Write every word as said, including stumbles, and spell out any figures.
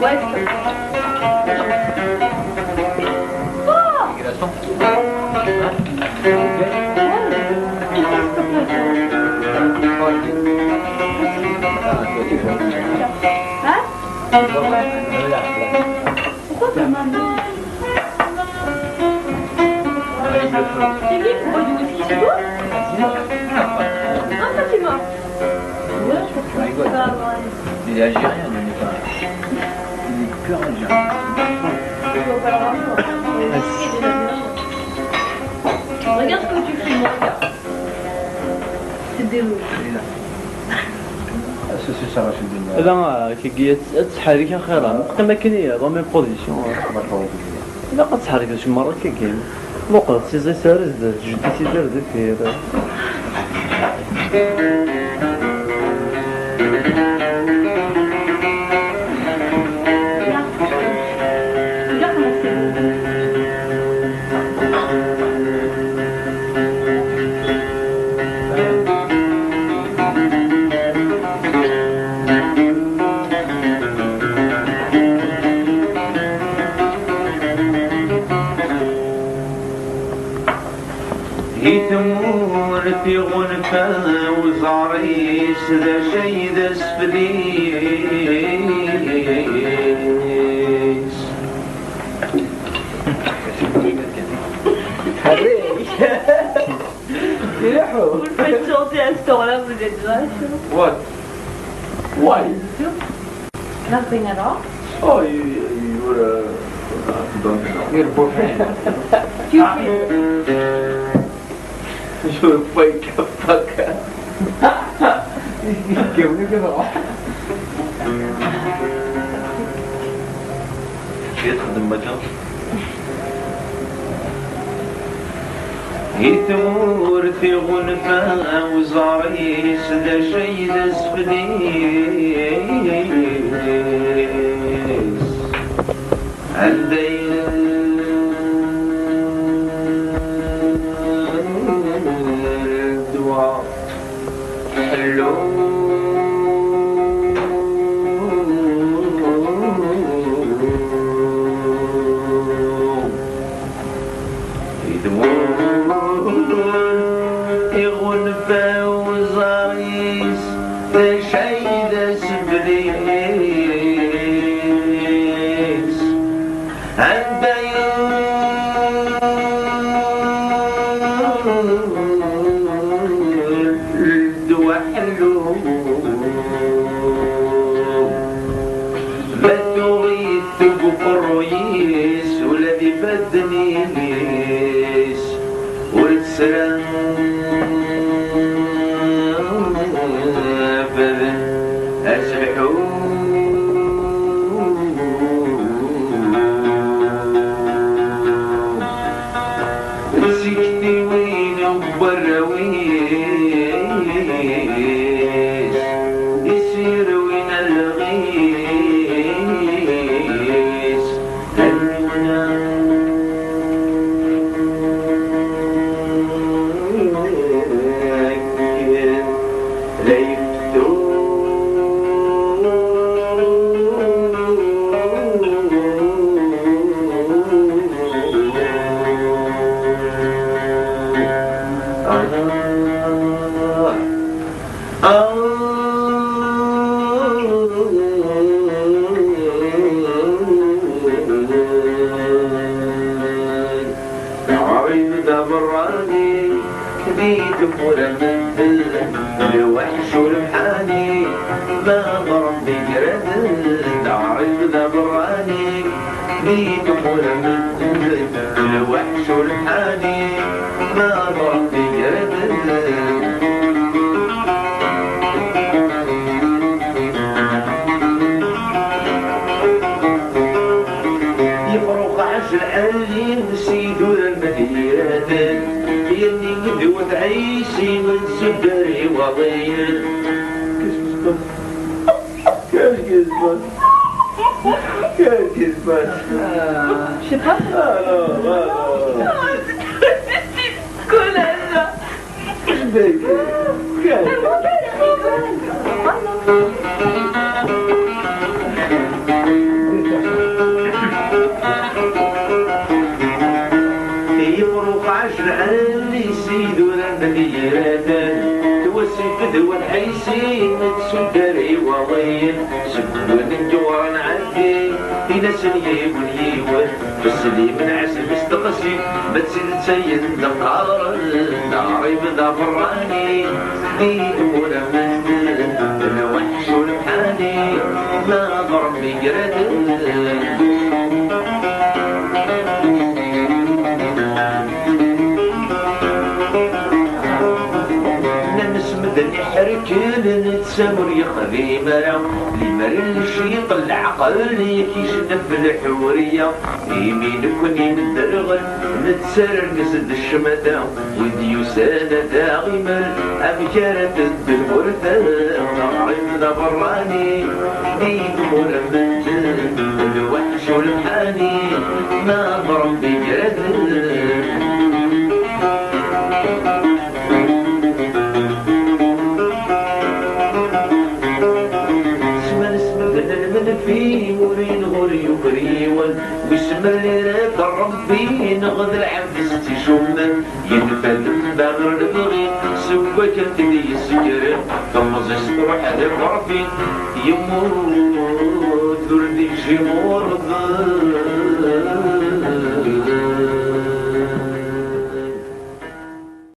Ouais, c'est comme ça. Oh. Dégueulasse, non ? Hein ? Hein ? Pourquoi t'as mal ? C'est qui qui boit du whisky, c'est toi ? Ah, ça, c'est moi. Tu rigoles. Il est algérien, lui, il est pas, il est pur algérien. Tu vois pas le rapport. Regarde ce que tu fais, mon gars. C'est des mots. Et là. Ah, ça, c'est ça, Rachid Bennard. Là, euh, qui, qui, euh, تحرك خيرا. تقيم كنية، dans mes positions, hein. D'accord, ok. Ilaq ad tḥerrkeḍ cemma akka kan. Muqel, tiẓi-s ar zdat, jeddi-s ar deffir. Di tmurt iɣunfa uẓar-is, d acu ay d asfel-is? Vous le faites chanter à cette heure-là, vous êtes vache. What? Why? Nothing at all. Oh, you, you were, uh, uh, don't know. You're boyfriend. Stupid. You're fake fucker. Give me the Di tmurt iɣunfa uẓar-is, d acu ay d asfel-is? Anda yella ddwa? Ḥellu. Idwur iɣunfa uẓar-is, d acu ay d asebli-s? Anda yella ddwa ḥellu? Ma tuɣ-it deg uqerruy-is, ula d ifadden-is ur tesra abaden ad telḥu. Tiktiwin n warraw-is, i s-yerwin alɣis, lmuna. Ɣrib d aberrani, di tmura medden, lweḥc u lemḥani, ma d Ṛebbi igraden. Ɣrib d aberrani, di tmura medden, lweḥc u lemḥani, ma d Ṛebbi igraden. Yefruqeɛ lḥal-im s idurar ma d yiraten, yanni d wetɛis-im n sudder iwaḍiyen. Qu'est-ce qui se passe ? Qu'est-ce qui se passe ? Qu'est-ce qui se passe ? Je sais pas. Alors, alors. Collage. Qu'est-ce qui se passe ? Iwan Ɛisi nettuddar iwaḍiyen seg win n yuɣran ɛeddi, in-asen yiwen yiwen, beslim n ɛesb isteqsi, ma d tidet ayen d-qqaren, d aɣrib d aberrani, di tmura n medden, lweḥc u lemḥani, ma d Ṛebbi igraden. Nnan-as medden iḥerken, netta ur yexdim ara, limer n cceyṭ n leɛqel i k-icnef lḥuriya. Imi nekni nedderɣel, nettarmes d ccmata, wid yusan ad aɣ-imal, amek ara teddu lmurta, aɣrib d aberrani, di tmura n medden, lweḥc u lemḥani, ma d Ṛebbi igraden. Sman sbedden lmenfi, ur yenɣur yuker yiwen, wis ma d Ṛebbi neɣ d lɛebd s-tt-icummen, yenfad mbaɣer lebɣi, seg wakal t-id-yessegren, temẓi-s truḥ d akerfi, yemmut ur d-ikcim urḍel.